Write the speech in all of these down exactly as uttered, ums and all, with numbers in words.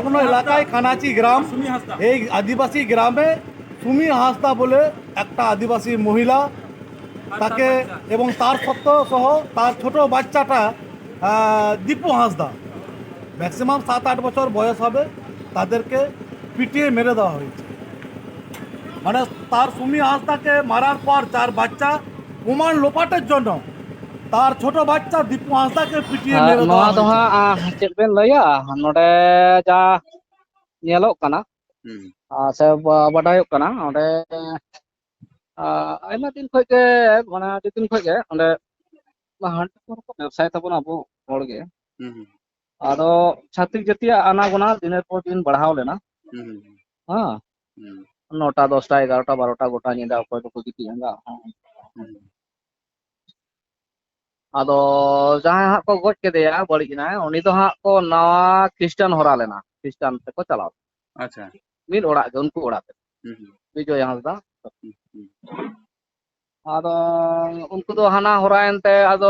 কোনো এলাকায় কানাচি গ্রাম, এই আদিবাসী গ্রামে সুমি হাঁসদা বলে একটা আদিবাসী মহিলা, তাকে এবং তার সত্ত্ব সহ তার ছোট বাচ্চাটা, আহ, দীপু হাঁসদা, ম্যাক্সিমাম সাত আট বছর বয়স হবে, তাদেরকে পিটিয়ে মেরে দেওয়া হয়েছে। মানে, তার সুমি হাঁসদাকে মারার পর তার বাচ্চা প্রমাণ লোপাটের জন্য তার ছোট বাচ্চা দীপু হাঁসদাকে পিটিয়ে মেরে দেওয়া হয়েছে। ᱱᱚᱣᱟ ᱫᱚ ᱦᱟᱸᱜ, ᱟᱸ, ᱪᱮᱫ ᱵᱮᱱ ᱞᱟᱹᱭᱟ, ᱱᱚᱰᱮ ᱡᱟ ᱧᱮᱞᱚᱜ ᱠᱟᱱᱟ, ᱦᱩᱸ᱾ ᱟᱨ ᱥᱮ ᱵᱟ-, ᱵᱟᱰᱟᱭᱚᱜ ᱠᱟᱱᱟ, ᱚᱸᱰᱮ, ᱟᱸ, ᱟᱭᱢᱟ ᱫᱤᱱ ᱠᱷᱚᱡ ᱜᱮ, ᱢᱟᱱᱮ, ᱟᱹᱰᱤ ᱫᱤᱱ ᱠᱷᱚᱡ ᱜᱮ ᱚᱸᱰᱮ ᱦᱟᱺᱰᱤ ᱯᱟᱹᱣᱨᱟᱹ ᱠᱚ ᱵᱮᱵᱥᱟᱭ ᱛᱟᱵᱚᱱᱟ ᱟᱵᱚ ᱦᱚᱲ ᱜᱮ᱾ ᱦᱩᱸ, ᱦᱩᱸ᱾ ᱟᱫᱚ ᱪᱷᱟᱛᱤᱠ ᱡᱟᱹᱛᱤᱭᱟᱜ ᱟᱱᱟ ᱜᱚᱱᱟ ᱫᱤᱱᱮᱨ ᱯᱚᱨ ᱫᱤᱱ ᱵᱟᱲᱦᱟᱣ ᱞᱮᱱᱟ᱾ ᱦᱩᱸ, ᱦᱩᱸ᱾ ᱦᱮᱸ᱾ ᱦᱩᱸ᱾ ᱱᱚᱴᱟ, ᱫᱚᱥᱴᱟ, ᱮᱜᱟᱨᱚᱴᱟ, ᱵᱟᱨᱚᱴᱟ ᱜᱚᱴᱟ ᱧᱤᱫᱟᱹ ᱚᱠᱚᱭ ᱫᱚᱠᱚ ᱜᱤᱛᱤᱡ ᱟᱸᱜᱟ᱾ ᱦᱩᱸ᱾ ᱟᱫᱚ ᱡᱟᱦᱟᱸᱭ ᱦᱟᱸᱜ ᱠᱚ ᱜᱚᱡ ᱠᱮᱫᱮᱭᱟ, ᱵᱟᱹᱲᱤᱡ ᱮᱱᱟᱭ, ᱩᱱᱤ ᱫᱚ ᱦᱟᱸᱜ ᱠᱚ ᱱᱟᱣᱟ ᱠᱷᱨᱤᱥᱴᱟᱱ ᱦᱚᱨᱟ ᱞᱮᱱᱟ, ᱠᱷᱨᱤᱥᱴᱟᱱ ᱛᱮᱠᱚ ᱪᱟᱞᱟᱣ᱾ ᱟᱪᱪᱷᱟ᱾ ᱢᱤᱫ ᱚᱲᱟᱜ ᱜᱮ, ᱩᱱᱠᱩ ᱚᱲᱟᱜ ᱛᱮ᱾ ᱦᱩᱸ, ᱦᱩᱸ᱾ ᱵᱤᱡᱚᱭ ᱦᱟᱸᱥᱫᱟ᱾ ᱦᱩᱸ, ᱦᱩᱸ᱾ ᱟᱫᱚ ᱩᱱᱠᱩ ᱫᱚ ᱦᱟᱱᱟ ᱦᱚᱨᱟᱭᱮᱱ ᱛᱮ, ᱟᱫᱚ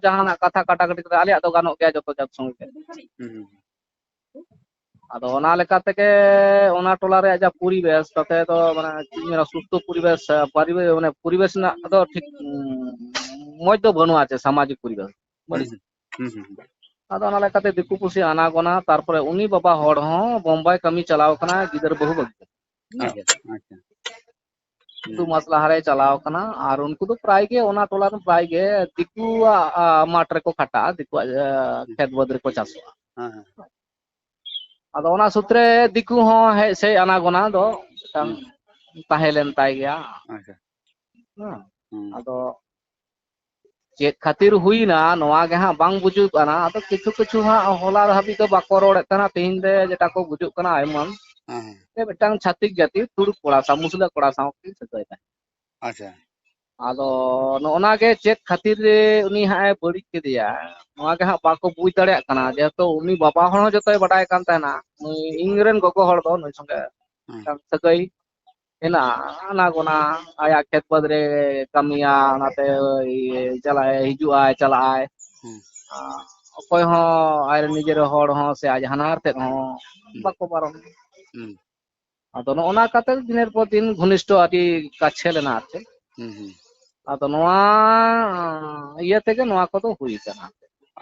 ᱡᱟᱦᱟᱱᱟᱜ ᱠᱟᱛᱷᱟ ᱠᱟᱴᱟᱠᱟᱴᱤ ᱠᱟᱛᱮ, ᱟᱞᱮᱭᱟᱜ ᱫᱚ ᱜᱟᱱᱚᱜ ᱜᱮᱭᱟ ᱡᱚᱛᱚ ᱡᱟᱹᱛ ᱥᱚᱸᱜᱮ᱾ ᱦᱩᱸ, ᱦᱩᱸ᱾ ᱟᱫᱚ ᱚᱱᱟ ᱞᱮᱠᱟ ᱛᱮᱜᱮ ᱚᱱᱟ ᱴᱚᱞᱟ ᱨᱮᱭᱟᱜ ᱡᱟ ᱯᱚᱨᱤᱵᱮᱥ, ᱛᱟᱛᱮ ᱫᱚ, ᱢᱟᱱᱮ, ᱪᱮᱫ ᱤᱧ ᱢᱮᱱᱟ, ᱥᱩᱥᱛᱷᱚ ᱯᱚᱨᱤᱵᱮᱥ, ᱟ, ᱯᱟᱨᱤᱵᱮ-, ᱢᱟᱱᱮ, ᱯᱚᱨᱤᱵᱮᱥ ᱨᱮᱱᱟᱜ ᱫᱚ ᱴᱷᱤᱠ, ᱩᱸ, ᱢᱚᱡᱽ ᱫᱚ ᱵᱟᱹᱱᱩᱜᱼᱟ, ᱪᱮ ᱥᱟᱢᱟᱡᱤᱠ ᱯᱚᱨᱤᱵᱮᱥ᱾ ᱵᱟᱹᱲᱤᱡ᱾ ᱦᱩᱸ, ᱦᱩᱸ, ᱦᱩᱸ, ᱦᱩᱸ᱾ ᱟᱫᱚ ᱚᱱᱟ ᱞᱮᱠᱟᱛᱮ ᱫᱤᱠᱩ ᱯᱩᱥᱤ ᱟᱱᱟ ᱜᱚᱱᱟ, ᱛᱟᱨᱯᱚᱨᱮ ᱩᱱᱤ ᱵᱟᱵᱟ ᱦᱚᱲ ᱦᱚᱸ ᱵᱳᱢᱵᱟᱭ ᱠᱟᱹᱢᱤ ᱪᱟᱞᱟᱣ ᱠᱟᱱᱟ ᱜᱤᱫᱟᱹᱨ ᱵᱟᱹᱦᱩ ᱵᱟᱹᱜᱤ ᱠᱟᱛᱮ᱾ ᱟᱪᱪᱷᱟ, ᱟᱪᱪᱷᱟ᱾ ᱫᱩ ᱦᱩᱸ᱾ ᱢᱟᱥ ᱞᱟᱦᱟᱨᱮᱭ ᱪᱟᱞᱟᱣ ᱠᱟᱱᱟ᱾ ᱟᱨ ᱩᱱᱠᱩ ᱫᱚ ᱯᱨᱟᱭ ᱜᱮ ᱚᱱᱟ ᱴᱚᱞᱟ ᱨᱮᱱ ᱯᱨᱟᱭ ᱜᱮ ᱫᱤᱠᱩᱣᱟᱜ, ᱟ, ᱢᱟᱴᱷ ᱨᱮᱠᱚ ᱠᱷᱟᱴᱟᱜᱼᱟ, ᱫᱤᱠᱩᱣᱟᱜ, ᱟ, ᱦᱩᱸ᱾ ᱠᱷᱮᱛ ᱵᱟᱹᱫᱽ ᱨᱮᱠᱚ ᱪᱟᱥᱚᱜᱼᱟ᱾ ᱦᱮᱸ, ᱦᱮᱸ᱾ ᱟᱫᱚ ᱚᱱᱟ ᱥᱩᱛᱨᱮ ᱫᱤᱠᱩ ᱦᱚᱸ ᱦᱮᱡ ᱥᱮᱡ ᱟᱱᱟ ᱜᱚᱱᱟ ᱫᱚ ᱢᱤᱫᱴᱟᱝ ᱦᱩᱸ᱾ ᱛᱟᱦᱮᱸ ᱞᱮᱱ ᱛᱟᱭ ᱜᱮᱭᱟ᱾ ᱟᱪᱪᱷᱟ᱾ ᱦᱮᱸ᱾ ᱦᱩᱸ᱾ ᱟᱫᱚ ᱪᱮᱫ ᱠᱷᱟᱹᱛᱤᱨ ᱦᱩᱭᱱᱟ, ᱱᱚᱣᱟ ᱜᱮ ᱦᱟᱸᱜ ᱵᱟᱝ ᱵᱩᱡᱩᱜ ᱠᱟᱱᱟ᱾ ᱟᱫᱚ ᱠᱤᱪᱷᱩ ᱠᱤᱪᱷᱩ ᱦᱟᱸᱜ ᱦᱚᱞᱟ ᱦᱟᱹᱵᱤᱡ ᱫᱚ ᱵᱟᱠᱚ ᱨᱚᱲᱮᱫ ᱛᱟᱦᱮᱱᱟ, ᱛᱮᱦᱮᱧ ᱨᱮ ᱡᱮᱴᱟ ᱠᱚ ᱵᱩᱡᱩᱜ ᱠᱟᱱᱟ ᱟᱭᱢᱟ, ᱦᱮᱸ, ᱦᱮᱸ᱾ ᱡᱮ ᱢᱤᱫᱴᱟᱝ ᱪᱷᱟᱹᱛᱤᱠ ᱡᱟᱹᱛᱤ ᱛᱩᱲᱩᱠ ᱠᱚᱲᱟ ᱥᱟᱶ, ᱢᱩᱥᱞᱟᱹ ᱠᱚᱲᱟ ᱥᱟᱶ ᱠᱤᱱ ᱥᱟᱹᱜᱟᱹᱭ ᱛᱟᱦᱮᱸᱫ᱾ ᱟᱪᱪᱷᱟ᱾ ᱟᱫᱚ ᱱᱚᱜᱼᱚ ᱱᱟ ᱜᱮ ᱪᱮᱫ ᱠᱷᱟᱹᱛᱤᱨ ᱨᱮ ᱩᱱᱤ ᱦᱟᱸᱜ ᱮ ᱵᱟᱹᱲᱤᱡ ᱠᱮᱫᱮᱭᱟ, ᱱᱚᱣᱟ ᱜᱮ ᱦᱟᱸᱜ ᱵᱟᱠᱚ ᱵᱩᱡᱽ ᱫᱟᱲᱮᱭᱟᱜ ᱠᱟᱱᱟ᱾ ᱡᱮᱦᱮᱛᱩ ᱩᱱᱤ ᱵᱟᱵᱟ ᱦᱚᱲ ᱦᱚᱸ ᱡᱚᱛᱚᱭ ᱵᱟᱰᱟᱭ ᱠᱟᱱ ᱛᱟᱦᱮᱱᱟ, ᱱᱩᱭ ᱤᱧ ᱨᱮᱱ ᱜᱚᱜᱚ ᱦᱚᱲ ᱫᱚ ᱱᱩᱭ ᱥᱚᱸᱜᱮ ᱦᱮᱸ᱾ ᱢᱤᱫᱴᱟᱝ ᱥᱟᱹᱜᱟᱹᱭ ᱦᱮᱱᱟᱜᱼᱟ, ᱟᱱᱟ ᱜᱚᱱᱟ, ᱟᱭᱟᱜ ᱠᱷᱮᱛ ᱵᱟᱹᱫᱽ ᱨᱮ ᱠᱟᱹᱢᱤᱭᱟ, ᱚᱱᱟᱛᱮ ᱪᱟᱞᱟᱜ ᱦᱤᱡᱩᱜ ᱟᱭ, ᱪᱟᱞᱟᱜ ᱟᱭ᱾ ᱦᱩᱸ᱾ ᱟᱨ ᱚᱠᱚᱭ ᱦᱚᱸ ᱟᱡ ᱨᱮᱱ ᱱᱤᱡᱮᱨ ᱦᱚᱲ ᱦᱚᱸ ᱥᱮ ᱟᱡ ᱦᱟᱱᱦᱟᱨ ᱛᱮᱫ ᱦᱚᱸ ᱦᱩᱸ᱾ ᱵᱟᱠᱚ ᱯᱟᱨᱚᱢ᱾ ᱦᱩᱸ᱾ ᱟᱫᱚ ᱱᱚᱜᱼᱚ ᱱᱟ ᱠᱟᱛᱮ ᱫᱤᱱᱮᱨ ᱯᱚᱨ ᱫᱤᱱ ᱜᱷᱚᱱᱤᱥᱴᱷᱚ ᱟᱹᱰᱤ ᱠᱟᱪᱷᱮ ᱞᱮᱱᱟ ᱟᱨ ᱪᱮᱫ᱾ ᱦᱩᱸ, ᱦᱩᱸ᱾ ᱟᱫᱚ ᱱᱚᱣᱟ ᱤᱭᱟᱹ ᱛᱮᱜᱮ ᱱᱚᱣᱟ ᱠᱚᱫᱚ ᱦᱩᱭ ᱠᱟᱱᱟ᱾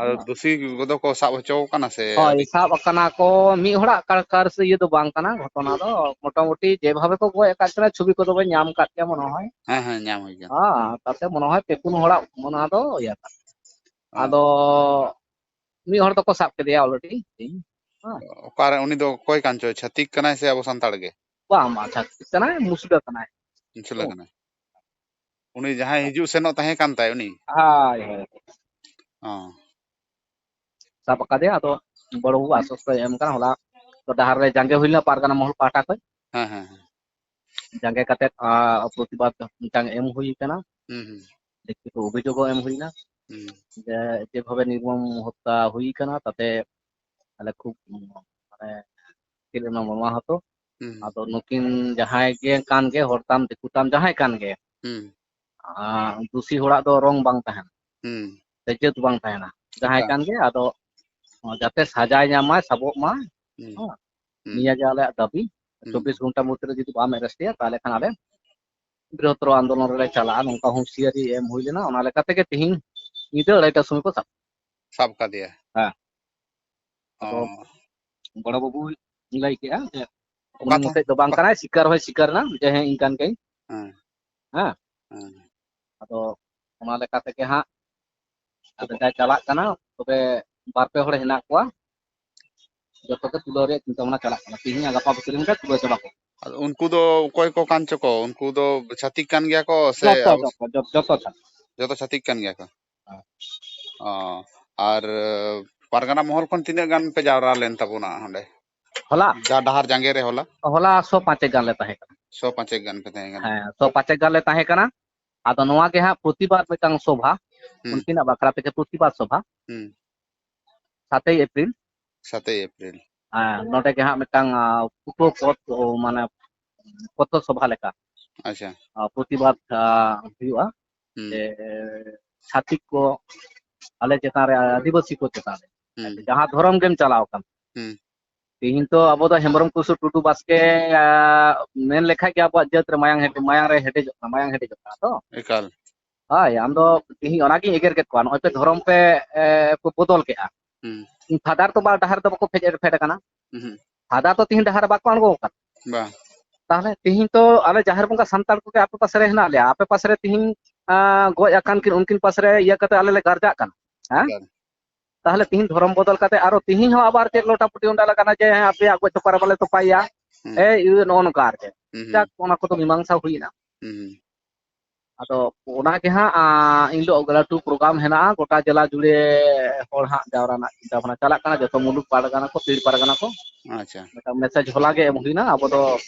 ᱟᱫᱚ ᱫᱩᱥᱤ ᱠᱚᱫᱚ ᱠᱚ ᱥᱟᱵ ᱦᱚᱪᱚ ᱟᱠᱟᱱᱟ ᱥᱮ ᱦᱳᱭ, ᱟᱹᱣᱨᱤ? ᱥᱟᱵ ᱟᱠᱟᱱᱟ ᱠᱚ᱾ ᱢᱤᱫ ᱦᱚᱲᱟᱜ ᱠᱟ-, ᱠᱟᱨᱥ ᱤᱭᱟᱹ ᱫᱚ ᱵᱟᱝ ᱠᱟᱱᱟ, ᱜᱷᱚᱴᱚᱱᱟ ᱫᱚ ᱢᱚᱴᱟᱢᱩᱴᱤ ᱡᱮᱵᱷᱟᱵᱮ ᱠᱚ ᱜᱚᱡ ᱟᱠᱟᱫ ᱠᱤᱱᱟ, ᱪᱷᱚᱵᱤ ᱠᱚᱫᱚ ᱵᱚᱱ ᱧᱟᱢ ᱟᱠᱟᱫ ᱜᱮᱭᱟ ᱢᱚᱱᱮ ᱦᱚᱭ᱾ ᱦᱮᱸ, ᱦᱮᱸ, ᱧᱟᱢ ᱦᱩᱭ ᱠᱟᱱᱟ᱾ ᱦᱮᱸ, ᱛᱟᱛᱮ ᱢᱚᱱᱮ ᱦᱚᱭ ᱯᱮ ᱯᱩᱱ ᱦᱚᱲᱟᱜ ᱚᱱᱟ ᱫᱚ ᱤᱭᱟᱹ ᱠᱟᱱᱟ᱾ ᱦᱮᱸ᱾ ᱟᱫᱚ ᱢᱤᱫ ᱦᱚᱲ ᱫᱚᱠᱚ ᱥᱟᱵ ᱠᱮᱫᱮᱭᱟ already᱾ ᱦᱮᱸ᱾ ᱚᱠᱟᱨᱮ ᱩᱱᱤ ᱫᱚ ᱚᱠᱚᱭ ᱠᱟᱱ ᱪᱚᱭ, ᱪᱷᱟᱹᱛᱤᱠ ᱠᱟᱱᱟᱭ ᱥᱮ ᱟᱵᱚ ᱥᱟᱱᱛᱟᱲ ᱜᱮ? ᱵᱟᱝ, ᱵᱟᱝ, ᱪᱷᱟᱹᱛᱤᱠ ᱠᱟᱱᱟᱭ, ᱢᱩᱥᱞᱟᱹ ᱠᱟᱱᱟᱭ᱾ ᱢᱩᱥᱞᱟᱹ ᱚ᱾ ᱠᱟᱱᱟᱭ᱾ ᱩᱱᱤ ᱡᱟᱦᱟᱸᱭ ᱦᱤᱡᱩᱜ ᱥᱮᱱᱚᱜ ᱛᱟᱦᱮᱸ ᱠᱟᱱ ᱛᱟᱭ, ᱩᱱᱤ? ᱦᱳᱭ, ᱦᱳᱭ᱾ ᱚ᱾ ᱥᱟᱵ ᱟᱠᱟᱫᱮᱭᱟ, ᱟᱫᱚ ᱵᱚᱲᱚ ᱵᱟᱹᱵᱩ ᱟᱥᱥᱚᱥ ᱫᱚᱭ ᱮᱢ ᱠᱟᱱᱟ᱾ ᱦᱚᱞᱟ ᱛᱚ ᱰᱟᱦᱟᱨ ᱨᱮ ᱡᱟᱸᱜᱮ ᱦᱩᱭ ᱞᱮᱱᱟ ᱯᱟᱨᱜᱟᱱᱟ ᱢᱚᱦᱚᱞ ᱯᱟᱦᱴᱟ ᱠᱷᱚᱱ᱾ ᱦᱮᱸ, ᱦᱮᱸ, ᱦᱮᱸ᱾ ᱡᱟᱸᱜᱮ ᱠᱟᱛᱮᱫ, ᱟ, ᱯᱨᱚᱛᱤᱵᱟᱫ ᱢᱤᱫᱴᱟᱝ ᱮᱢ ᱦᱩᱭ ᱠᱟᱱᱟ᱾ ᱦᱩᱸ, ᱦᱩᱸ᱾ ᱞᱤᱠᱷᱤᱛ ᱚᱵᱷᱤᱡᱳᱜᱽ ᱦᱚᱸ ᱮᱢ ᱦᱩᱭᱱᱟ ᱦᱩᱸ᱾ ᱡᱮ ᱡᱮᱵᱷᱟᱵᱮ ᱱᱤᱨᱢᱚᱢ ᱦᱚᱛᱛᱟ ᱦᱩᱭ ᱠᱟᱱᱟ, ᱛᱟᱛᱮ ᱟᱞᱮ ᱠᱷᱩᱵ, ᱢᱟᱱᱮ, ᱪᱮᱫ ᱞᱮ ᱢᱮᱱᱟ, ᱢᱟᱢᱟ ᱦᱚᱛᱚ᱾ ᱦᱩᱸ᱾ ᱟᱫᱚ ᱱᱩᱠᱤᱱ ᱡᱟᱦᱟᱸᱭ ᱜᱮ ᱠᱟᱱ ᱜᱮ, ᱦᱚᱲ ᱛᱟᱢ, ᱫᱤᱠᱩ ᱛᱟᱢ, ᱡᱟᱦᱟᱸᱭ ᱠᱟᱱ ᱜᱮ, ᱦᱩᱸ᱾ ᱟᱨ ᱫᱩᱥᱤ ᱦᱚᱲᱟᱜ ᱫᱚ ᱨᱚᱝ ᱵᱟᱝ ᱛᱟᱦᱮᱱᱟ, ᱦᱩᱸ᱾ ᱥᱮ ᱡᱟᱹᱛ ᱵᱟᱝ ᱛᱟᱦᱮᱱᱟ᱾ ᱡᱟᱦᱟᱸᱭ ᱮᱠᱟᱞ᱾ ᱠᱟᱱ ᱜᱮ, ᱟᱫᱚ ᱡᱟᱛᱮ ᱥᱟᱡᱟᱭ ᱧᱟᱢ ᱢᱟᱭ, ᱥᱟᱵᱚᱜ ᱢᱟᱭ᱾ ᱦᱩᱸ᱾ ᱦᱮᱸ᱾ ᱦᱩᱸ᱾ ᱱᱤᱭᱟᱹ ᱜᱮ ᱟᱞᱮᱭᱟᱜ ᱫᱟᱹᱵᱤ᱾ ᱦᱩᱸ᱾ ᱪᱚᱵᱵᱤᱥ ᱜᱷᱚᱱᱴᱟ ᱢᱚᱫᱽᱫᱷᱮ ᱨᱮ ᱡᱩᱫᱤ ᱵᱟᱢ arrest ᱮᱭᱟ, ᱛᱟᱦᱚᱞᱮ ᱠᱷᱟᱱ ᱟᱞᱮ ᱵᱨᱤᱦᱚᱛᱛᱚᱨ ᱟᱱᱫᱳᱞᱚᱱ ᱨᱮᱞᱮ ᱪᱟᱞᱟᱜᱼᱟ, ᱱᱚᱝᱠᱟ ᱦᱩᱸᱥᱤᱭᱟᱹᱨᱤ ᱮᱢ ᱦᱩᱭ ᱞᱮᱱᱟ᱾ ᱚᱱᱟ ᱞᱮᱠᱟ ᱛᱮᱜᱮ ᱛᱤᱦᱤᱧ ᱧᱤᱫᱟᱹ ᱟᱲᱟᱭᱴᱟ ᱥᱚᱢᱚᱭ ᱠᱚ ᱥᱟᱵ ᱥᱟᱵ ᱠᱟᱫᱮᱭᱟ᱾ ᱦᱮᱸ᱾ ᱚ᱾ ᱟᱫᱚ ᱵᱚᱲᱚ ᱵᱟᱹᱵᱩᱭ ᱞᱟᱹᱭ ᱠᱮᱜᱼᱟ ᱡᱮ ᱚᱠᱟ ᱩᱱᱤ ᱛᱷᱟ-, ᱢᱚᱛᱚᱡ ᱫᱚ ᱵᱟᱝ ᱚᱠᱟ ᱠᱟᱱᱟᱭ, ᱥᱤᱠᱟᱨ ᱦᱚᱸᱭ ᱥᱤᱠᱟᱨ ᱮᱱᱟ ᱡᱮ ᱦᱮᱸ ᱤᱧ ᱠᱟᱱ ᱜᱤᱭᱟᱹᱧ᱾ ᱦᱮᱸ᱾ ᱦᱮᱸ᱾ ᱦᱮᱸ᱾ ᱟᱫᱚ ᱚᱱᱟ ᱞᱮᱠᱟ ᱛᱮᱜᱮ ᱦᱟᱸᱜ ᱟᱫᱚ ᱡᱟᱭ ᱪᱟᱞᱟᱜ ᱠᱟᱱᱟ, ᱛᱚᱵᱮ ᱵᱟᱨ ᱯᱮ ᱦᱚᱲ ᱦᱮᱱᱟᱜ ᱠᱚᱣᱟ, ᱡᱚᱛᱚ ᱜᱮ ᱛᱩᱞᱟᱹᱣ ᱨᱮᱭᱟᱜ ᱪᱤᱱᱛᱟᱹ ᱵᱷᱟᱵᱽᱱᱟ ᱪᱟᱞᱟᱜ ᱠᱟᱱᱟ᱾ ᱛᱮᱦᱮᱧ ᱟᱨ ᱜᱟᱯᱟ ᱵᱷᱤᱛᱨᱤ ᱨᱮ ᱛᱩᱞᱟᱹᱣ ᱪᱟᱵᱟ ᱠᱚ᱾ ᱟᱫᱚ ᱩᱱᱠᱩ ᱫᱚ ᱚᱠᱚᱭ ᱠᱚ ᱠᱟᱱ ᱪᱚ ᱠᱚ? ᱩᱱᱠᱩ ᱫᱚ ᱪᱷᱟᱹᱛᱤᱠ ᱠᱟᱱ ᱜᱮᱭᱟ ᱠᱚ ᱥᱮ ᱡᱚᱛᱚ, ᱟᱵᱚ ᱡᱚᱛᱚ, ᱡᱚᱛᱚ, ᱡᱚᱛᱚ ᱪᱷᱟᱹᱛᱤᱠ? ᱡᱚᱛᱚ ᱪᱷᱟᱹᱛᱤᱠ ᱠᱟᱱ ᱜᱮᱭᱟ ᱠᱚ? ᱦᱮᱸ᱾ ᱚ, ᱟᱨ ᱯᱟᱨᱜᱟᱱᱟ ᱢᱚᱦᱚᱞ ᱠᱷᱚᱱ ᱛᱤᱱᱟᱹᱜ ᱜᱟᱱ ᱯᱮ ᱡᱟᱣᱨᱟ ᱞᱮᱱ ᱛᱟᱵᱚᱱᱟ ᱦᱟᱸᱰᱮ? ᱦᱚᱞᱟ? ᱡᱟ ᱰᱟᱦᱟᱨ ᱡᱟᱸᱜᱮ ᱨᱮ ᱦᱚᱞᱟ? ᱦᱚᱞᱟ ᱥᱚ ᱯᱟᱸᱪᱮᱠ ᱜᱟᱱ ᱞᱮ ᱛᱟᱦᱮᱸ ᱠᱟᱱᱟ᱾ ᱥᱚ ᱯᱟᱸᱪᱮᱠ ᱜᱟᱱ ᱯᱮ ᱛᱟᱦᱮᱸ ᱠᱟᱱᱟ? ᱦᱮᱸ, ᱥᱚ ᱯᱟᱸᱪᱮᱠ ᱜᱟᱱ ᱞᱮ ᱛᱟᱦᱮᱸ ᱠᱟᱱᱟ᱾ ᱟᱫᱚ ᱱᱚᱣᱟ ᱜᱮ ᱦᱟᱸᱜ ᱯᱨᱚᱛᱤᱵᱟᱫ ᱢᱤᱫᱴᱟᱝ ᱥᱚᱵᱷᱟ, ᱦᱩᱸ᱾ ᱩᱱᱠᱤᱱᱟᱜ ᱵᱟᱠᱷᱨᱟ ᱛᱮᱜᱮ ᱯᱨᱚᱛᱤᱵᱟᱫ ᱥᱚᱵᱷᱟ᱾ ᱦᱩᱸ᱾ ᱥᱟᱛᱮᱭ ᱮᱯᱨᱤᱞ᱾ ᱥᱟᱛᱮᱭ ᱮᱯᱨᱤᱞ᱾ ᱦᱮᱸ, ᱱᱚᱰᱮ ᱜᱮ ᱦᱟᱸᱜ ᱢᱤᱫᱴᱟᱝ, ᱟ, ᱯᱷᱳᱴᱳ ᱯᱚᱛ, ᱳ, ᱢᱟᱱᱮ, ᱯᱚᱛᱚ ᱥᱚᱵᱷᱟ ᱞᱮᱠᱟ᱾ ᱟᱪᱪᱷᱟ᱾ ᱟ, ᱯᱨᱚᱛᱤᱵᱟᱫ, ᱟ, ᱦᱩᱭᱩᱜᱼᱟ᱾ ᱦᱩᱸ᱾ ᱡᱮ, ᱪᱷᱟᱹᱛᱤᱠ ᱠᱚ ᱟᱞᱮ ᱪᱮᱛᱟᱱ ᱨᱮ, ᱟᱹᱫᱤᱵᱟᱹᱥᱤ ᱠᱚ ᱪᱮᱛᱟᱱ ᱨᱮ, ᱦᱩᱸ᱾ ᱡᱟᱦᱟᱸ ᱫᱷᱚᱨᱚᱢ ᱜᱮᱢ ᱪᱟᱞᱟᱣ ᱟᱠᱟᱱ᱾ ᱦᱩᱸ᱾ ᱛᱤᱦᱤᱧ ᱛᱚ ᱟᱵᱚ ᱫᱚ ᱦᱮᱢᱵᱨᱚᱢ ᱠᱤᱥᱠᱩ ᱴᱩᱰᱩ ᱵᱟᱥᱠᱮ, ᱟ, ᱢᱮᱱ ᱞᱮᱠᱷᱟᱡ ᱜᱮ ᱟᱵᱚᱣᱟᱜ ᱡᱟᱹᱛ ᱨᱮ ᱢᱟᱭᱟᱝ ᱦᱮᱰ-, ᱢᱟᱭᱟᱝ ᱨᱮ ᱦᱮᱰᱮᱡᱚᱜ ᱠᱟᱱᱟ, ᱢᱟᱭᱟᱝ ᱦᱮᱰᱮᱡᱚᱜ ᱠᱟᱱᱟ ᱛᱚ᱾ ᱮᱠᱟᱞ᱾ ᱦᱳᱭ, ᱟᱢ ᱫᱚ ᱛᱤᱦᱤᱧ ᱚᱱᱟᱜᱤᱧ ᱮᱜᱮᱨ ᱠᱮᱫ ᱠᱚᱣᱟ, ᱱᱚᱜᱼᱚᱭ ᱯᱮ ᱫᱷᱚᱨᱚᱢ ᱯᱮ, ᱮ, ᱯᱮ ᱵᱚᱫᱚᱞ ᱠᱮᱜᱼᱟ᱾ ᱦᱩᱸ᱾ ᱯᱷᱟᱫᱟᱨ ᱛᱚ ᱵᱟ ᱰᱟᱦᱟᱨ ᱫᱚ ᱵᱟᱠᱚ ᱯᱷᱮᱰ, ᱯᱷᱮᱰ ᱟᱠᱟᱱᱟ᱾ ᱦᱩᱸ᱾ ᱯᱷᱟᱫᱟᱨ ᱛᱚ ᱛᱤᱦᱤᱧ ᱰᱟᱦᱟᱨ ᱨᱮ ᱵᱟᱠᱚ ᱟᱬᱜᱚ ᱟᱠᱟᱱᱟ᱾ ᱵᱟᱝ᱾ ᱛᱟᱦᱞᱮ ᱛᱤᱦᱤᱧ ᱛᱚ ᱟᱞᱮ ᱡᱟᱦᱮᱨ ᱵᱚᱸᱜᱟ ᱥᱟᱱᱛᱟᱲ ᱠᱚᱜᱮ ᱟᱯᱮ ᱯᱟᱥᱮ ᱨᱮ ᱦᱮᱱᱟᱜ ᱞᱮᱭᱟ, ᱟᱯᱮ ᱯᱟᱥᱮ ᱨᱮ ᱛᱤᱦᱤᱧ, ᱟ, ᱜᱚᱡ ᱟᱠᱟᱱ ᱠᱤᱱ ᱩᱱᱠᱤᱱ ᱯᱟᱥᱮ ᱨᱮ ᱤᱭᱟᱹ ᱠᱟᱛᱮ ᱟᱞᱮ ᱞᱮ ᱜᱟᱨᱡᱟᱜ ᱠᱟᱱᱟ᱾ ᱦᱮᱸ? ᱮᱠᱟᱞ᱾ ᱛᱟᱦᱞᱮ ᱛᱤᱦᱤᱧ ᱫᱷᱚᱨᱚᱢ ᱵᱚᱫᱚᱞ ᱠᱟᱛᱮ ᱟᱨᱚ ᱛᱤᱦᱤᱧ ᱦᱚᱸ ᱟᱵᱟᱨ ᱪᱮᱫ ᱞᱚᱴᱟ ᱯᱩᱴᱤ ᱚᱸᱰᱮ ᱞᱟᱜᱟᱱᱟ ᱡᱮ ᱦᱮᱸ ᱟᱯᱮᱭᱟᱜ ᱜᱚᱡ ᱛᱚᱯᱟ ᱨᱮ ᱵᱟᱞᱮ ᱛᱚᱯᱟᱭᱟ᱾ ᱦᱩᱸ᱾ ᱮᱭ ᱤᱭᱟᱹ ᱱᱚᱜᱼᱚ ᱱᱚᱝᱠᱟ ᱟᱨ ᱪᱮᱫ᱾ ᱦᱩᱸ, ᱦᱩᱸ᱾ ᱡᱟᱠ, ᱚᱱᱟ ᱠᱚᱫᱚ ᱢᱤᱢᱟᱝᱥᱟ ᱦᱩᱭᱱᱟ᱾ ᱦᱩᱸ, ᱦᱩᱸ᱾ ᱟᱫᱚ ᱚᱱᱟ ᱜᱮ ᱦᱟᱸᱜ, ᱟ, ᱤᱱ ᱦᱤᱞᱳᱜ ᱞᱟᱹᱴᱩ program ᱦᱮᱱᱟᱜᱼᱟ, ᱜᱚᱴᱟ ᱡᱮᱞᱟ ᱡᱩᱲᱮ ᱦᱚᱲ ᱦᱟᱸᱜ ᱡᱟᱣᱨᱟ ᱨᱮᱱᱟᱜ ᱪᱤᱱᱛᱟᱹ ᱵᱷᱟᱵᱽᱱᱟ ᱪᱟᱞᱟᱜ ᱠᱟᱱᱟ, ᱡᱚᱛᱚ ᱢᱩᱞᱩᱠ ᱯᱟᱨᱜᱟᱱᱟ ᱠᱚ, ᱯᱤᱲ ᱯᱟᱨᱜᱟᱱᱟ ᱠᱚ᱾ ᱟᱪᱪᱷᱟ᱾ ᱢᱤᱫᱴᱟᱝ message ᱦᱚᱞᱟ ᱜᱮ ᱮᱢ ᱦᱩᱭᱱᱟ, ᱟᱵᱚ ᱫᱚ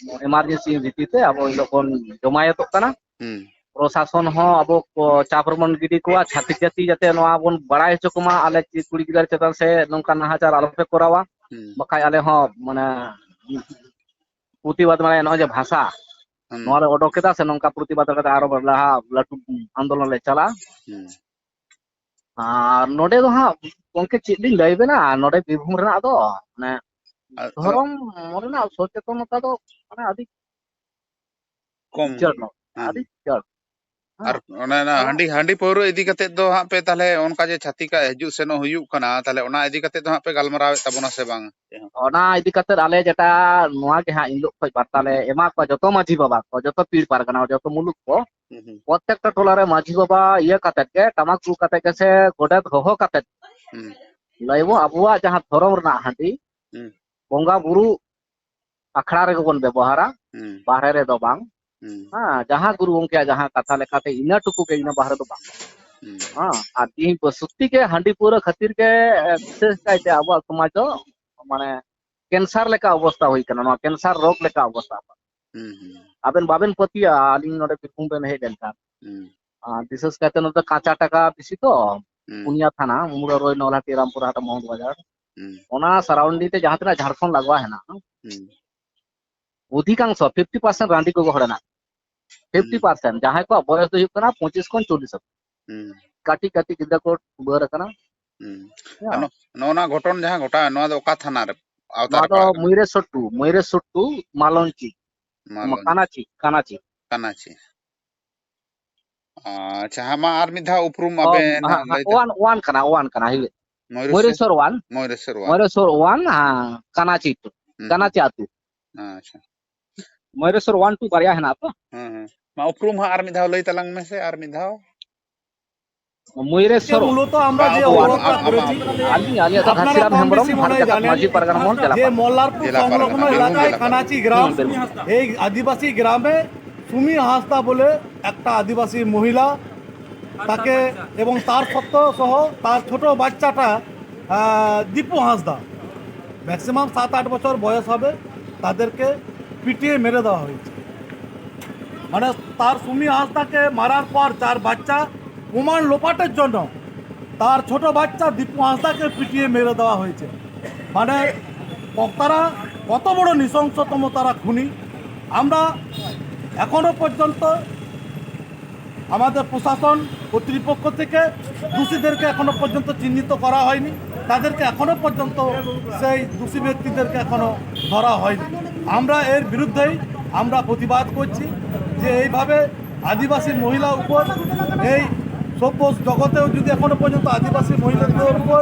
emergency ᱵᱷᱤᱛᱤᱨ ᱛᱮ ᱟᱵᱚ ᱤᱱ ᱦᱤᱞᱳᱜ ᱵᱚᱱ ᱡᱚᱢᱟᱭᱚᱛᱚᱜ ᱠᱟᱱᱟ᱾ ᱦᱩᱸ᱾ ᱯᱨᱚᱥᱟᱥᱚᱱ ᱦᱚᱸ ᱟᱵᱚ ᱠᱚ ᱪᱟᱯ ᱨᱮᱵᱚᱱ ᱜᱤᱰᱤ ᱠᱚᱣᱟ, ᱪᱷᱟᱹᱛᱤᱠ ᱡᱟᱹᱛᱤ ᱡᱟᱛᱮ ᱱᱚᱣᱟ ᱵᱚᱱ ᱵᱟᱲᱟᱭ ᱦᱚᱪᱚ ᱠᱚᱢᱟ, ᱟᱞᱮ ᱠᱩᱲᱤ ᱜᱤᱫᱽᱨᱟᱹ ᱪᱮᱛᱟᱱ ᱥᱮ ᱱᱚᱝᱠᱟ ᱱᱟᱦᱟᱪᱟᱨ ᱟᱞᱚᱯᱮ ᱠᱚᱨᱟᱣᱟ, ᱦᱩᱸ᱾ ᱵᱟᱠᱷᱟᱡ ᱟᱞᱮ ᱦᱚᱸ ᱢᱟᱱᱮ ᱯᱨᱚᱛᱤᱵᱟᱫ, ᱢᱟᱱᱮ ᱱᱚᱜᱼᱚᱭ ᱡᱮ ᱵᱷᱟᱥᱟ, ᱦᱩᱸ᱾ ᱱᱚᱣᱟ ᱞᱮ ᱚᱰᱚᱠ ᱠᱮᱫᱟ ᱥᱮ ᱱᱚᱝᱠᱟ ᱯᱨᱚᱛᱤᱵᱟᱫ ᱠᱟᱛᱮ ᱟᱨᱚ ᱞᱟᱦᱟ ᱞᱟᱹᱴᱩ ᱟᱱᱫᱳᱞᱚᱱ ᱞᱮ ᱪᱟᱞᱟᱜᱼᱟ᱾ ᱦᱩᱸ᱾ ᱟᱨ ᱱᱚᱰᱮ ᱫᱚ ᱦᱟᱸᱜ ᱜᱚᱝᱠᱮ ᱪᱮᱫ ᱞᱤᱧ ᱞᱟᱹᱭ ᱵᱮᱱᱟ, ᱱᱚᱰᱮ ᱵᱤᱨᱵᱷᱩᱢ ᱨᱮᱱᱟᱜ ᱫᱚ ᱢᱟᱱᱮ ᱟᱨ ᱫᱷᱚᱨᱚᱢ ᱨᱮᱱᱟᱜ ᱥᱚᱪᱮᱛᱚᱱᱚᱛᱟ ᱫᱚ ᱢᱟᱱᱮ ᱟᱹᱰᱤ ᱠᱚᱢ᱾ ᱞᱤᱪᱟᱹᱲ ᱱᱚᱰᱮ, ᱦᱮᱸ᱾ ᱟᱹᱰᱤ ᱞᱤᱪᱟᱹᱲ᱾ ᱟᱨ ᱦᱮᱸ᱾ ᱚᱱᱮ ᱚᱱᱟ ᱟᱫᱚ ᱦᱟᱺᱰᱤ, ᱦᱟᱺᱰᱤ ᱯᱟᱹᱣᱨᱟᱹ ᱤᱫᱤ ᱠᱟᱛᱮᱫ ᱫᱚ ᱦᱟᱸᱜ ᱯᱮ ᱛᱟᱦᱞᱮ ᱚᱱᱠᱟ ᱡᱮ ᱪᱷᱟᱹᱛᱤᱠᱟᱜ ᱦᱤᱡᱩᱜ ᱥᱮᱱᱚᱜ ᱦᱩᱭᱩᱜ ᱠᱟᱱᱟ, ᱛᱟᱦᱞᱮ ᱚᱱᱟ ᱤᱫᱤ ᱠᱟᱛᱮᱫ ᱫᱚ ᱦᱟᱸᱜ ᱯᱮ ᱜᱟᱞᱢᱟᱨᱟᱣᱮᱫ ᱛᱟᱵᱚᱱᱟ ᱥᱮ ᱵᱟᱝ? ᱚᱱᱟ ᱤᱫᱤ ᱠᱟᱛᱮᱫ ᱟᱞᱮ ᱡᱮᱴᱟ ᱱᱚᱣᱟ ᱜᱮ ᱦᱟᱸᱜ ᱤᱱ ᱦᱤᱞᱳᱜ ᱠᱷᱚᱡ ᱵᱟᱨᱛᱟ ᱞᱮ ᱮᱢᱟ ᱠᱚᱣᱟ, ᱡᱚᱛᱚ ᱢᱟᱹᱡᱷᱤ ᱵᱟᱵᱟ ᱠᱚ, ᱡᱚᱛᱚ ᱯᱤᱲ ᱯᱟᱨᱜᱟᱱᱟ, ᱡᱚᱛᱚ ᱢᱩᱞᱩᱠ ᱠᱚ, ᱦᱩᱸ, ᱦᱩᱸ᱾ ᱯᱨᱚᱛᱛᱮᱠᱴᱟ ᱴᱚᱞᱟ ᱨᱮ ᱢᱟᱹᱡᱷᱤ ᱵᱟᱵᱟ ᱤᱭᱟᱹ ᱠᱟᱛᱮᱫ ᱜᱮ, ᱴᱟᱢᱟᱠ ᱨᱩ ᱠᱟᱛᱮᱫ ᱜᱮ ᱥᱮ ᱜᱚᱰᱮᱛ ᱦᱚᱦᱚ ᱠᱟᱛᱮᱫ ᱦᱩᱸ᱾ ᱞᱟᱹᱭᱵᱚ ᱟᱵᱚᱣᱟᱜ ᱡᱟᱦᱟᱸ ᱫᱷᱚᱨᱚᱢ ᱨᱮᱱᱟᱜ ᱦᱟᱺᱰᱤ, ᱦᱩᱸ᱾ ᱵᱚᱸᱜᱟ ᱵᱩᱨᱩ ᱟᱠᱷᱲᱟ ᱨᱮᱜᱮ ᱵᱚᱱ ᱵᱮᱵᱚᱦᱟᱨᱟ, ᱦᱩᱸ᱾ ᱵᱟᱦᱨᱮ ᱨᱮᱫᱚ ᱵᱟᱝ᱾ ᱦᱩᱸ᱾ ᱦᱮᱸ, ᱡᱟᱦᱟᱸ ᱜᱩᱨᱩ ᱜᱚᱢᱠᱮᱭᱟᱜ ᱡᱟᱦᱟᱸ ᱠᱟᱛᱷᱟ ᱞᱮᱠᱟᱛᱮ ᱤᱱᱟᱹ ᱴᱩᱠᱩ ᱜᱮ, ᱤᱱᱟᱹ ᱵᱟᱦᱨᱮ ᱫᱚ ᱵᱟᱝ᱾ ᱦᱩᱸ᱾ ᱦᱮᱸ, ᱟᱨ ᱛᱤᱦᱤᱧ ᱫᱚ ᱥᱚᱛᱛᱤ ᱜᱮ ᱦᱟᱺᱰᱤ ᱯᱟᱹᱣᱨᱟᱹ ᱠᱷᱟᱹᱛᱤᱨ ᱜᱮ, ᱮ, ᱵᱤᱥᱮᱥ ᱠᱟᱭᱛᱮ ᱟᱵᱚᱣᱟᱜ ᱥᱚᱢᱟᱡᱽ ᱫᱚ ᱢᱟᱱᱮ cancer ᱞᱮᱠᱟ ᱚᱵᱚᱥᱛᱟ ᱦᱩᱭ ᱠᱟᱱᱟ, ᱱᱚᱣᱟ cancer ᱨᱳᱜᱽ ᱞᱮᱠᱟ ᱚᱵᱚᱥᱛᱟ᱾ ᱦᱩᱸ, ᱦᱩᱸ᱾ ᱟᱵᱮᱱ ᱵᱟᱵᱮᱱ ᱯᱟᱹᱛᱭᱟᱹᱜᱼᱟ, ᱟᱹᱞᱤᱧ ᱱᱚᱰᱮ ᱵᱤᱨᱵᱷᱩᱢ ᱵᱮᱱ ᱦᱮᱡ ᱞᱮᱱᱠᱷᱟᱱ᱾ ᱦᱩᱸ᱾ ᱟᱨ ᱵᱤᱥᱮᱥ ᱠᱟᱭᱛᱮ ᱱᱚᱛᱮ ᱠᱟᱸᱪᱟ ᱴᱟᱠᱟ ᱵᱮᱥᱤ ᱛᱚ, ᱦᱩᱸ᱾ ᱯᱩᱱᱭᱟ ᱛᱷᱟᱱᱟ, ᱢᱩᱲᱟᱹᱨᱚᱭ, ᱱᱚᱞᱦᱟᱴᱤ, ᱨᱟᱢᱯᱩᱨᱦᱟᱴ, ᱢᱚᱦᱚᱱ ᱵᱟᱡᱟᱨ᱾ ᱦᱩᱸ᱾ ᱚᱱᱟ surrounding ᱛᱮ ᱡᱟᱦᱟᱸ ᱛᱤᱱᱟᱹᱜ ᱡᱷᱟᱲᱠᱷᱚᱸᱰ ᱞᱟᱜᱟᱣ ᱦᱮᱱᱟᱜᱼᱟ, ᱦᱩᱸ᱾ ᱚᱫᱷᱤᱠᱟᱝᱥᱚ, fifty percent ᱨᱟᱺᱰᱤ ᱜᱚᱜᱚ ᱦᱚᱲ ᱦᱮᱱᱟᱜ᱾ ᱦᱩᱸ᱾ Fifty percent, ᱡᱟᱦᱟᱸᱭ ᱠᱚᱣᱟᱜ ᱵᱚᱭᱚᱥ ᱫᱚ ᱦᱩᱭᱩᱜ ᱠᱟᱱᱟ ᱯᱚᱸᱪᱤᱥ ᱠᱷᱚᱱ ᱪᱚᱞᱞᱤᱥ ᱦᱟᱹᱵᱤᱡ᱾ ᱦᱩᱸ᱾ ᱠᱟᱹᱴᱤᱡ ᱠᱟᱹᱴᱤᱡ ᱜᱤᱫᱽᱨᱟᱹ ᱠᱚ ᱴᱩᱵᱟᱹᱨ ᱟᱠᱟᱱᱟ᱾ ᱦᱩᱸ᱾ ᱦᱮᱸ᱾ ᱟᱨ ᱱᱚ-, ᱱᱚᱜᱼᱚ ᱱᱚᱣᱟ ᱜᱷᱚᱴᱚᱱ ᱡᱟᱦᱟᱸ ᱜᱷᱚᱴᱟᱣ ᱮᱱ, ᱱᱚᱣᱟ ᱫᱚ ᱚᱠᱟ ᱛᱷᱟᱱᱟ ᱨᱮ ᱟᱣᱛᱟ ᱱᱚᱣᱟ ᱨᱮ ᱫᱚ ᱯᱟᱲᱟᱜ ᱠᱟᱱᱟ? ᱢᱚᱭᱨᱮᱥᱚᱨ ᱴᱩ, ᱢᱚᱭᱨᱮᱥᱚᱨ ᱴᱩ ᱢᱟᱞᱚᱱᱪᱤ᱾ ᱢᱟᱞᱚᱱ᱾ ᱠᱟᱱᱟᱪᱤ, ᱠᱟᱱᱟᱪᱤ᱾ ᱠᱟᱱᱟᱪᱤ᱾ ᱟᱪᱪᱷᱟ, ᱦᱟᱸ, ᱢᱟ ᱟᱨ ᱢᱤᱫ ᱫᱷᱟᱣ ᱩᱯᱨᱩᱢ ᱚ, ᱟᱵᱮᱱ ᱦᱟᱸ, ᱦᱟᱸᱜ ᱦᱟᱸ, ᱞᱟᱹᱭ ᱛᱟᱵᱮᱱ᱾ ᱚᱣᱟᱱ, ᱚᱣᱟᱱ ᱠᱟᱱᱟ, ᱚᱣᱟᱱ ᱠᱟᱱᱟ, ᱦᱤᱞᱟᱹ᱾ ᱢᱚᱭᱩᱨᱮᱥᱥᱚᱨ? ᱢᱚᱭᱩᱨᱮᱥᱥᱚᱨ ᱚᱣᱟᱱ᱾ ᱢᱚᱭᱩᱨᱮᱥᱥᱚᱨ ᱚᱣᱟᱱ᱾ ᱢᱚᱭᱩᱨᱮᱥᱥᱚᱨ ᱚᱣᱟᱱ, ᱦᱟᱸ, ᱠᱟᱱᱟᱪᱤ ᱟᱹᱛᱩ᱾ ᱦᱩᱸ, ᱦᱩᱸ᱾ ᱠᱟᱱᱟᱪᱤ ᱟᱹᱛᱩ᱾ ᱟᱪᱪᱷᱟ᱾ ᱢᱚᱭᱩᱨᱮᱥᱥᱚᱨ ᱚᱣᱟᱱ ᱴᱩ ᱵᱟᱨᱭᱟ ᱦᱮᱱᱟᱜᱼᱟ ᱛᱚ᱾ ᱦᱮᱸ, ᱦᱮᱸ᱾ ᱢᱟ ᱩᱯᱨᱩᱢ ᱦᱟᱸᱜ ᱟᱨ ᱢᱤᱫ ᱫᱷᱟᱣ ᱞᱟᱹᱭ ᱛᱟᱞᱟᱝ ᱢᱮᱥᱮ, ᱟᱨ ᱢᱤᱫ ᱫᱷᱟᱣ᱾ ᱢᱚᱭᱩᱨᱮᱥᱥᱚᱨ ᱢূলত আমরা যে বা, অবরোধটা আ-, আ-, করেছি, আ-, আ-, আলিয়া, আলিয়া, আপনারা কম বেশি মনে হয় জানেন যে মল্লারপুর সংলগ্ন এলাকায় কানাচি গ্রাম, এই আদিবাসী গ্রামে সুমি হাঁসদা বলে একটা আদিবাসী মহিলা, তাকে এবং তার সত্ত্ব সহ তার ছোট বাচ্চাটা, আহ, দীপু হাঁসদা, ম্যাক্সিমাম সাত আট বছর বয়স হবে, তাদেরকে পিটিয়ে মেরে দেওয়া হয়েছে। মানে, তার সুমি হাঁসদাকে মারার পর তার বাচ্চা প্রমাণ লোপাটের জন্য তার ছোট বাচ্চা দীপু হাঁসদাকে পিটিয়ে মেরে দেওয়া হয়েছে। মানে, ক-, তারা কত বড় নৃশংসতম তারা খুনি। আমরা এখনো পর্যন্ত আমাদের প্রশাসন কর্তৃপক্ষ থেকে দোষীদেরকে এখনো পর্যন্ত চিহ্নিত করা হয়নি, তাদেরকে এখনো পর্যন্ত সেই দোষী ব্যক্তিদেরকে এখনো ধরা হয়নি। আমরা এর বিরুদ্ধেই আমরা প্রতিবাদ করছি যে এইভাবে আদিবাসী মহিলা উপর, এই সভ্য জগতেও যদি এখনো পর্যন্ত আদিবাসী মহিলাদের উপর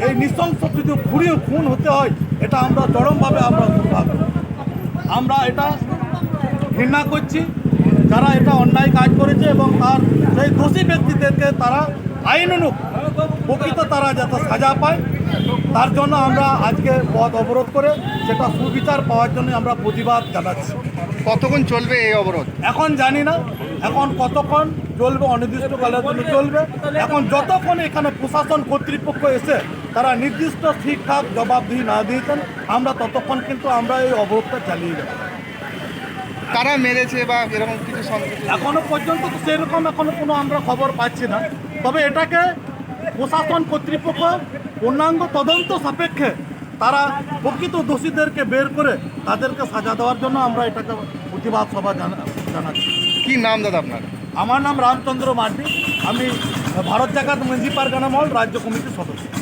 এই নৃশংস যদি খুনি খুন হতে হয়, এটা আমরা চরমভাবে আমরা দুর্ভাগ্য। আমরা এটা ঘৃণা করছি, যারা এটা অন্যায় কাজ করেছে এবং তার সেই দোষী ব্যক্তিদেরকে তারা আইনানুগ প্রকৃত তারা যাতে সাজা পায়, তার জন্য আমরা আজকে পথ অবরোধ করে সেটা সুবিচার পাওয়ার জন্য আমরা প্রতিবাদ জানাচ্ছি। কতক্ষণ চলবে এই অবরোধ? এখন জানি না, এখন কতক্ষণ চলবে, অনির্দিষ্টকালের জন্য চলবে। এখন যতক্ষণ এখানে প্রশাসন কর্তৃপক্ষ এসে তারা নির্দিষ্ট ঠিকঠাক জবাবদিহি না দিয়েছেন, আমরা ততক্ষণ কিন্তু আমরা এই অবরোধটা চালিয়ে যাব। কারা মেরেছে বা এরকম কিছু সংকেত? এখনো পর্যন্ত তো সেরকম এখনো কোনো আমরা খবর পাচ্ছি না, তবে এটাকে প্রশাসন কর্তৃপক্ষ পূর্ণাঙ্গ তদন্ত সাপেক্ষে তারা প্রকৃত দোষীদেরকে বের করে তাদেরকে সাজা দেওয়ার জন্য আমরা এটাকে প্রতিবাদ সভা জানা-, জানাচ্ছি। কি নাম দাদা আপনার? আমার নাম রামচন্দ্র মার্ডি, আমি ᱵᱷᱟᱨᱚᱛ ᱡᱟᱠᱟᱛ ᱢᱟᱹᱡᱷᱤ ᱯᱟᱨᱜᱟᱱᱟ ᱢᱚᱦᱚᱞ ᱨᱟᱡᱽᱡᱚ ᱠᱚᱢᱤᱴᱤ ᱥᱚᱫᱚᱥᱥᱚ᱾